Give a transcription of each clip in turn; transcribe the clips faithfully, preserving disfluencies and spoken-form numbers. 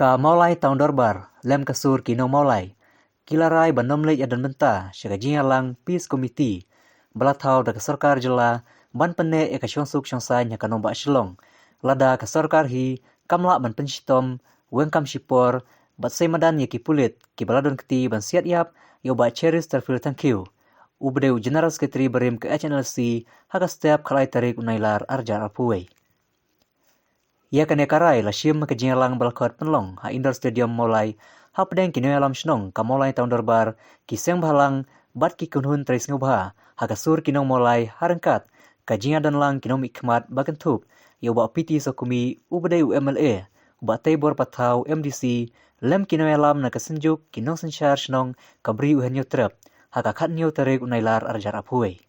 Ka Mawlai Town Dorbar lem ka sur ki nong Mawlai ki la rai ban nym leit ïadon bynta sha ka jingïalang Peace Committee ba la thaw da ka sorkar jylla ban pynneh ïa ka shongsuk shongsaiñ ha ka nongbah Shillong, lada ka sorkar hi kam lah ban pynshitom weng kam shipor bad sei madan ïa ki pulit kiba la don kti ban siat ïap ïa u Bah Cheristerfield Thangkhiew, uba dei u General Secretary barim ka H N L C, ha ka step khatlai tarik u Nailar arhajar arphew wei. Ïa kane ka rai la shim ha ka jingïalang ba la khot pynlong ha Indoor Stadium Mawlai, hapdeng ki nongïalam shnong ka Mawlai Town Dorbar, ki seng bhalang bad ki kynhun trei sngewbha ha ka sur ki nong Mawlai, ha ryngkat ka jingïadon lang ki nongmihkhmat ba kynthup ïa u Bah P T Sokmi, uba dei u M L A, u Bah Teibor Pathaw, M D C, lem ki nongïalam na ka Synjuk ki nongsynshar shnong ka Bri u Hynñiewtrep, ha ka khathynñiew tarik u Nailar arhajar arphew wei.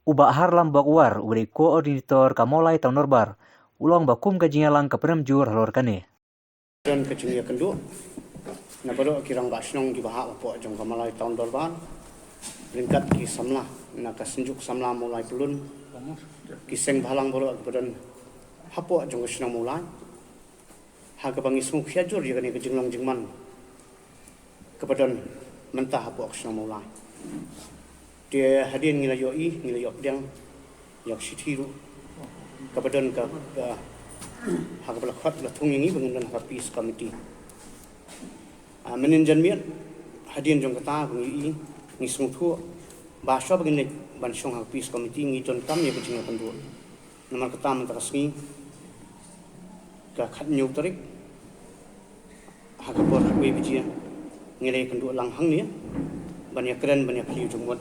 U Bah Harlambok War, uba dei coordinator ka Mawlai Town Dorbar, u la ong ba kum ka jingïalang ka pynrem jur halor kane. Don ka jingïakynduh na baroh ki rangbah shnong kiba hap hapoh jong ka Mawlai Town Dorbar, ryngkat ki samla na ka Synjuk Samla Mawlai Pyllun, ki seng bhalang baroh kiba don hapoh jong ka shnong Mawlai, ha kaba ngi sngewkhia jur ïa kane ka jinglong jingman kaba don mynta hapoh ka shnong Mawlai. Te hadien ngi la ïohi, ngi la ïoh pdiang ïa ka shithi ruh kaba don ka, ka, ha kaba la khot, la thung ïa ngi ba ngin don ha ka Peace Committee. Ah, mynnin janmiet, hadien jong kata ba ngi ïohi, ngi sngewthuh ba shuwa ba ngin leit ban shong ha ka Peace Committee, ngi donkam ïa ka jingïakynduh. Namar kata mynta ka sngi, ka khathynñiew tarik, ha ka por khatwei baje, ngi la ïakynduh lang hangne ban ïakren ban ïaphylliew jingmut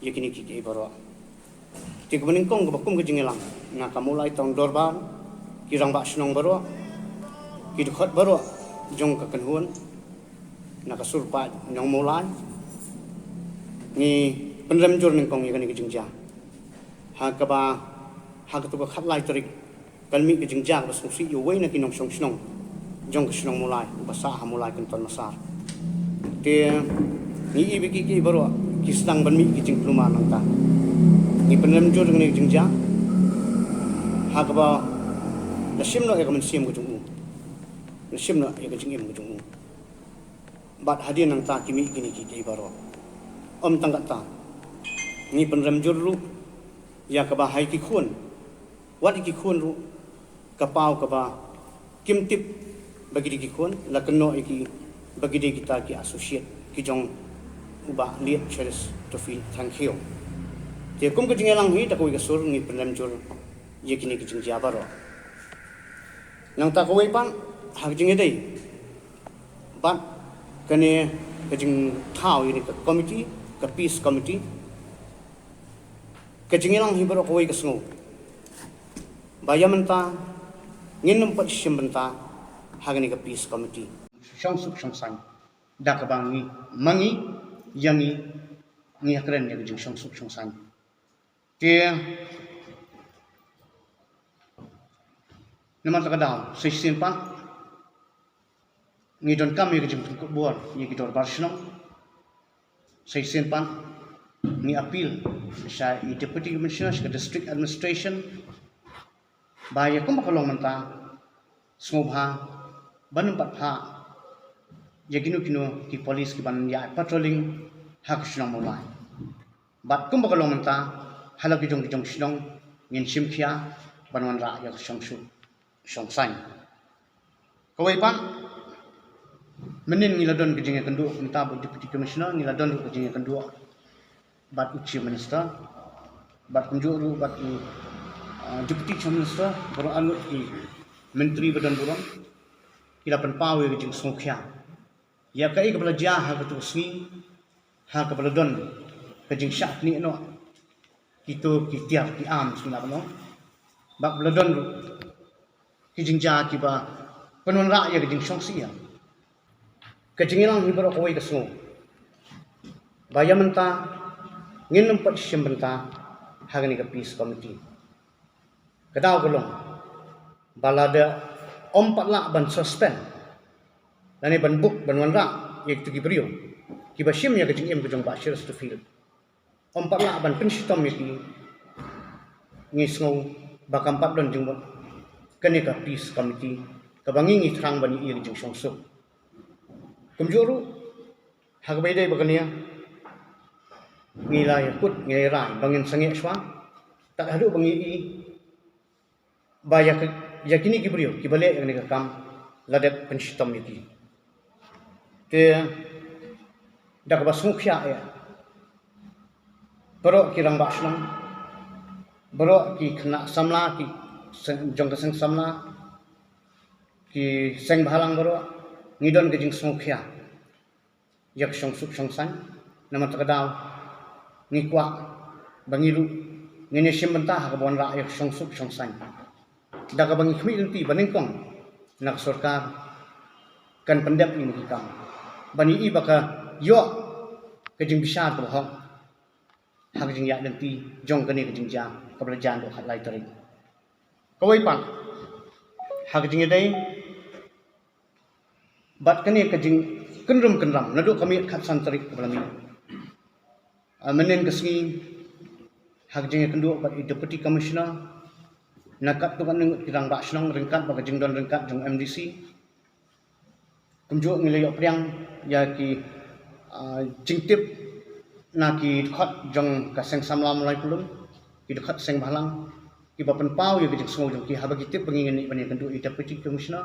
ïa kine kiei kiei baroh. Te kaba nyngkong, kaba kum ka jingïalang na ka Mawlai Town Dorbar, ki rangbah shnong baroh, ki dkhot baroh jong ka kynhun na ka sur paid nong Mawlai, ngi pynrem jur nyngkong ïa kane ka jingjia, ha kaba ha kato ka khatlai tarik kan mih ka jingjia kaba sngewsih ïa uwei na ki nongshong shnong jong ka shnong Mawlai, uba sah ha Mawlai Kynton Massar. Te ngi ïohi ba kiei kiei baroh ki sdang ban mih ki jingkulmar nangta. Ngi pynrem jur ïa kane ka jingjia, ha kaba la shim noh ïa ka mynsiem ka jong u, la shim noh ïa ka jingim ka jong u. Bad hadien nangta ki mih kine kiei kiei baroh. Ym tang katta, ngi pynrem jur ruh ïa kaba ha ki khun, wat ïa ki khun ruh, ka paw kaba kim tip ba ki dei ki khun, la kynnoh ïa ki ba ki dei kita ki associate ki jong u Bah Cheristerfield Thangkhiew. Te kum ka jingïalang hi da kawei ka sur, ngi pynrem jur ïa kine ki jingjia baroh. Nangta kawei pat, ha ka jingïadei bad kane ka jingthaw ïa kane ka committee, ka Peace Committee, ka jingïalang hi baroh kawei ka sngew ba ïa mynta ngin nym pat shim bynta ha kane ka Peace Committee. Shongsuk shongsaiñ, da kaba ngi, ma ngi, ïa ngi, ngi ïakren ïa ka jingshongsuk shongsaiñ. Te namar kata ka daw, sa shisien pat ngi donkam ïa ka jingpynkupbor ïa ki dorbar shnong. Sa shisien pat ngi appeal sha i Deputy Commissioner, sha ka District Administration, ba ïa kumba ka long mynta, sngewbha ban nym pat phah ïa kino kino ki police ki ban ïa patrolling ha ka shnong Mawlai. Bad kumba ka long mynta, ha la ki jong ki jong shnong ngin shim khia ban wanrah ïa ka shongsuk shongsaiñ. Kawei pat, mynnin ngi la don ka jingïakynduh mynta bad u Deputy Commissioner, ngi la don ruh ka jingïakynduh bad u Chief Minister, bad kumjuh ruh bad u, ah, Deputy Chief Minister, baroh arngut ki myntri ba don burom, ki la pynpaw ïa ka jingsngewkhia ïa kaei kaba la jia ha kato ka sngi, ha kaba la don ka jingshah khnieh noh kito ki tiar ki arms, ngi lah ban ong, bad kaba la don ruh ki jingjia kiba pynwanrah ïa ka jingshongsih ïa. Ka jingïalang hi baroh kawei ka sngew ba ïa mynta ngin nym pat shim bynta ha kane ka Peace Committee. Ka daw ka long ba lada ym pat lah ban suspend lane ban buk ban wanrah ïa kito ki briew kiba shim ïa ka jingim ka jong Bah Cheristerfield, ym pat lah ban pynshitom ïa ki, ngi sngew ba kam pat don jingmut kane ka Peace Committee kaba ngi ngi thrang ban ïohi ka jingshongsuk. Kumjuh ruh, ha kaba ïadei bad kane, ngi la ïakut, ngi la rai ba ngin sangeh shuwa. Tad haduh ba ngi ïohi ba ïa ki, ïa kine ki briew kiba leh ïa kane ka kam la dep pynshitom ïa ki. Te da kaba sngewkhia ïa baroh ki rangbah shnong, baroh ki khynnah samla, ki seng, jong ka seng samla, ki seng bhalang baroh, ngi don ka jingsngewkhia ïa ka shongsuk shongsaiñ. Namar kata ka daw ngi kwah ba ngi ruh ngin ïashim bynta ha kaba wanrah ïa ka shongsuk shongsaiñ. Da kaba ngi khmih lynti ba nyngkong na ka sorkar kan pyndep ïa kine ki kam, ba ngi ïohi ba ka ïoh ka jingbishar kaba hok ha ka jingïaid lynti jong kane ka jingjia kaba la jan haduh khatlai tarik. Kawei pat, ha ka jingïadei bad kane ka jingkynrum kynram naduh ka miet khatsan tarik kaba la mih. Ah, mynnin ka sngi, ha ka jingïakynduh bad i Deputy Commissioner, na katto katne ngut ki rangbah shnong, ryngkat bad ka jingdon ryngkat jong M D C, kumjuh ngi la ïoh pdiang ïa ki, ah, jingtip na ki dkhot jong ka seng samla Mawlai Pyllun, ki dkhot seng bhalang, kiba pynpaw ïa ka jingsngew jong ki haba ki tip ba ngi ngin ïa ban ïakynduh i Deputy Commissioner.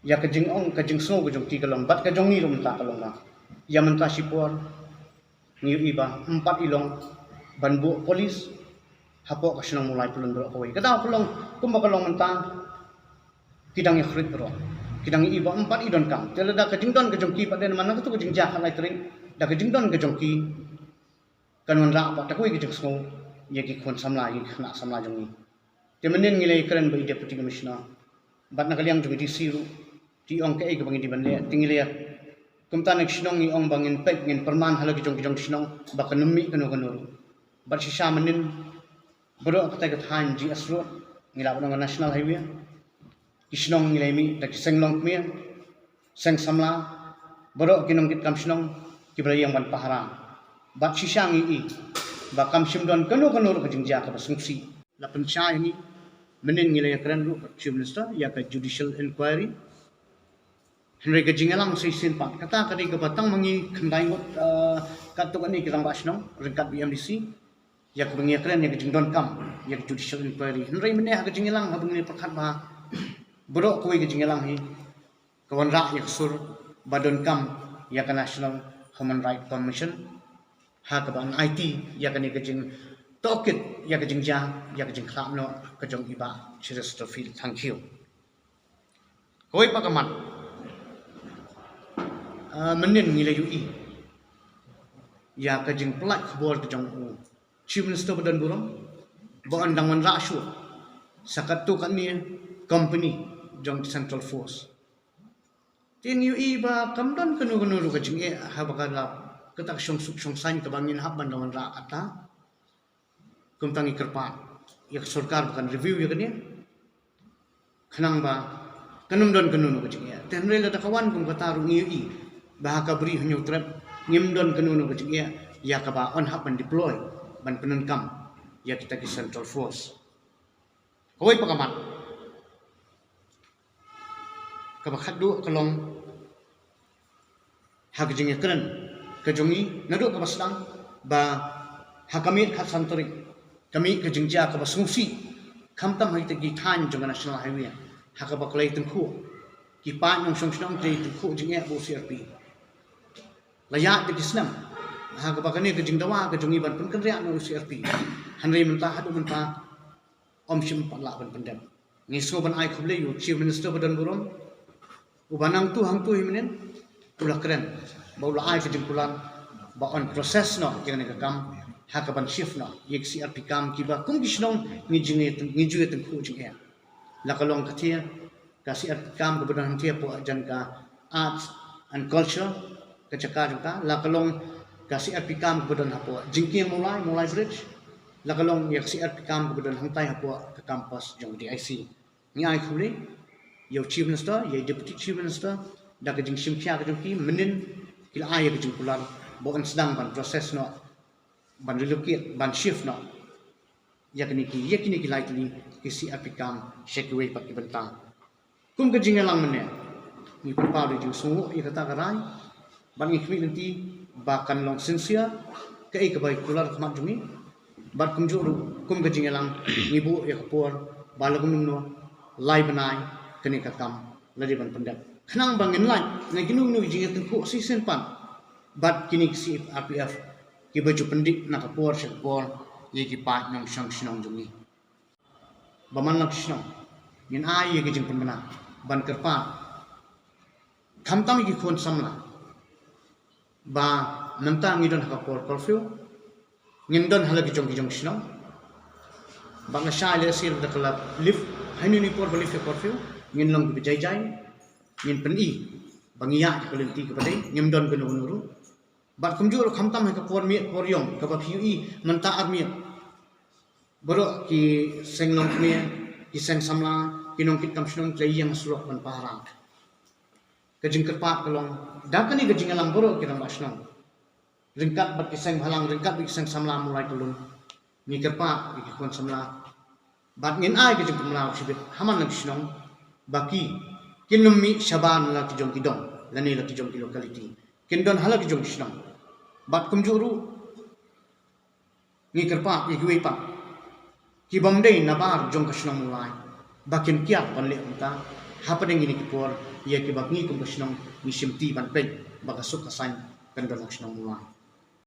Ïa ka jingong, ka jingsngew ka jong ki ka long, bad ka jong ngi ruh mynta ka long ba ïa mynta shipor ngi ïohi ba ym pat i long ban buh police hapoh ka shnong Mawlai Pyllun baroh kawei. Ka daw ka long kumba ka long mynta, ki dang ïakhruit baroh, ki dang ïohi ba ym pat i donkam. Te lada ka jingdon ka jong ki pat, dei namar na kato ka jingjia khatlai tarik, da ka jingdon ka jong ki kan wanrah pat da kawei ka jingsngew ïa ki khun samla, ïa ki khynnah samla jong ngi. Te mynnin ngi la ïakren bad i Deputy Commissioner bad na ka liang jong i D C ruh, te i ong kaei kaba ngi dei ban leh. Te ngi la ïa, kumta na ki shnong ngi ong ba ngin peit, ngin pyrman ha la ki jong ki jong ki shnong ba kan ym mih kano kano ruh. Bad shisha mynnin, baroh katei ka thaiñ G S Road, ngi lah ban ong ka National Highway, ki shnong ngi la ïa mih da ki seng longkmie, seng samla, baroh ki nongkitkam shnong kiba la ïeng ban pahara. Bad shisha ngi ïohi ba kam shym don kano kano ruh ka jingjia kaba sngewsih. La pynshai ïa ngi, mynnin ngi la ïakren ruh bad Chief Minister ïa ka judicial inquiry. Hynrei ka jingïalang sa shisien pat, kata ka dei kaba tang ma ngi khyndai ngut, eh, katto katne ki rangbah shnong ryngkat bad i M D C ïa kaba ngi ïakren ïa ka jingdonkam ïa ka judicial inquiry. Hynrei mynne ha ka jingïalang, haba ngi pyrkhat ba baroh kawei ka jingïalang hi ka wanrah ïa ka sur ba donkam ïa ka National Human Rights Commission, ha kaba yn aiti ïa kane ka jingtohkit ïa ka jingjia, ïa ka jingkhlad noh ka jong i Bah Cheristerfield Thangkhiew. Kawei pat ka mat, ah, mynnin ngi la ïohi ïa ka jingpyllait khubor ka jong u Chief Minister ba don burom ba yn dang wanrah shuh sa katto katne company jong Central Force. Te ngi ïohi ba kam don kano kano ruh ka jingeh haba ka la kata ka shongsuk shongsaiñ kaba ngin hap ban da wanrah kata. Kumta ngi kyrpad ïa ka sorkar ba kan review ïa kane, khnang ba kan ym don kano kano ka jingeh. Te hynrei lada ka wan kum kata ruh ngi ïohi ba ha ka Bri Hynñiewtrep ngim don kano kano ka jingeh ïa kaba yn hap ban deploy ban pyndonkam ïa kita ki Central Force. Kawei pat ka mat, kaba khatduh ka long ha ka jingïakren ka jong ngi naduh kaba sdang ba ha ka miet khatsan tarik ka mih ka jingjia kaba sngewsih, khamtam ha kita ki thaiñ jong ka National Highway, ha kaba ki la ïatyngkhuh, ki paid nongshong shnong ki la ïatyngkhuh jingeh bad u C R P. La ïaid da ki snem ha kaba kane ka jingdawa ka jong ngi ban pynkynriah na u C R P, hynrei mynta, haduh mynta ym shym pat lah ban pyndep. Ngi sngew ban ai khublei ïa u Chief Minister ba don burom, uba nangtu hangtu hi mynnin u la kren ba u la ai ka jingkular ba yn process noh ïa kane ka kam ha kaban shift noh ïa ki C R P camp kiba kum ki shnong ngi ju ïa, ngi ju ïatyngkhuh jingeh. La ka long ka thia ka C R P camp kaba don hangthie hapoh jan ka Arts and Culture ka jaka jong ka, la ka long ka C R P camp kaba don hapoh jingkieng Mawlai, Mawlai Bridge, la ka long ïa ka C R P camp kaba don hangtai hapoh ka campus jong ka D I C. Ngi ai khublei ïa u Chief Minister, ïa u Deputy Chief Minister, da ka jingshim khia ka jong ki, mynnin ki la ai ïa ka jingkular ba yn sdang ban process noh, ban relocate, ban shift noh ïa kine ki, ïa kine ki lai tylli ki C R P camp sha kiwei pat ki bynta. Kum ka jingïalang mynne, ngi pynpaw da jingsngew ïa kata ka rai, bad ngi khmih lynti ba kan long sincere kaei kaba kular khmat jong ngi. Bad kumjuh ruh kum ka jingïalang, ngi buh ïa ka por ba la kumno lai bnai kane ka kam la dei ban pyndep, khnang ba ngin lait na kino kino ki jingïatyngkhuh shisien pat bad kine ki C R P F kiba ju pyndih na ka por sha ka por ïa ki paid nongshong shnong jong ngi. Ba man la ka shnong, ngin ai ïa ka jingpynbna ban kyrpad, khamtam ïa ki khun samla, ba mynta ngi don ha ka por curfew, ngin don ha la ki jong ki jong shnong. Ba nga shai lehse da ka la lift, ha ine i por ba lift ïa ka curfew, ngin long kiba jai jai, ngin pyni ba ngi ïaid ïa ka lynti kaba dei, ngim don kano kano ruh. Bad kumjuh ruh khamtam ha ka por miet por ïong kaba phi ïohi mynta ar miet, baroh ki seng longkmie, ki seng samla, ki nongkitkam shnong ki la ïeng surok ban pahara. Ka jingkyrpad ka long, da kane ka jingïalang baroh ki rangbah shnong, ryngkat bad ki seng bhalang, ryngkat bad ki seng samla Mawlai Pyllun, ngi kyrpad ïa ki khun samla, bad ngin ai ka jingpynmlaw shibit ha man la ki shnong, ba ki, kin ym mih shabar na la ki jong ki dong lane la ki jong ki locality, kin don ha la ki jong ki shnong. Bad kumjuh ruh ngi kyrpad ïa kiwei pat ki bym dei na bar jong ka shnong Mawlai, ba kin kiar ban leh kumta, hapdeng kine ki por ïa kiba ngi kum ka shnong ngi shimti ban peit ba ka suk ka saiñ kan don ha ka shnong Mawlai.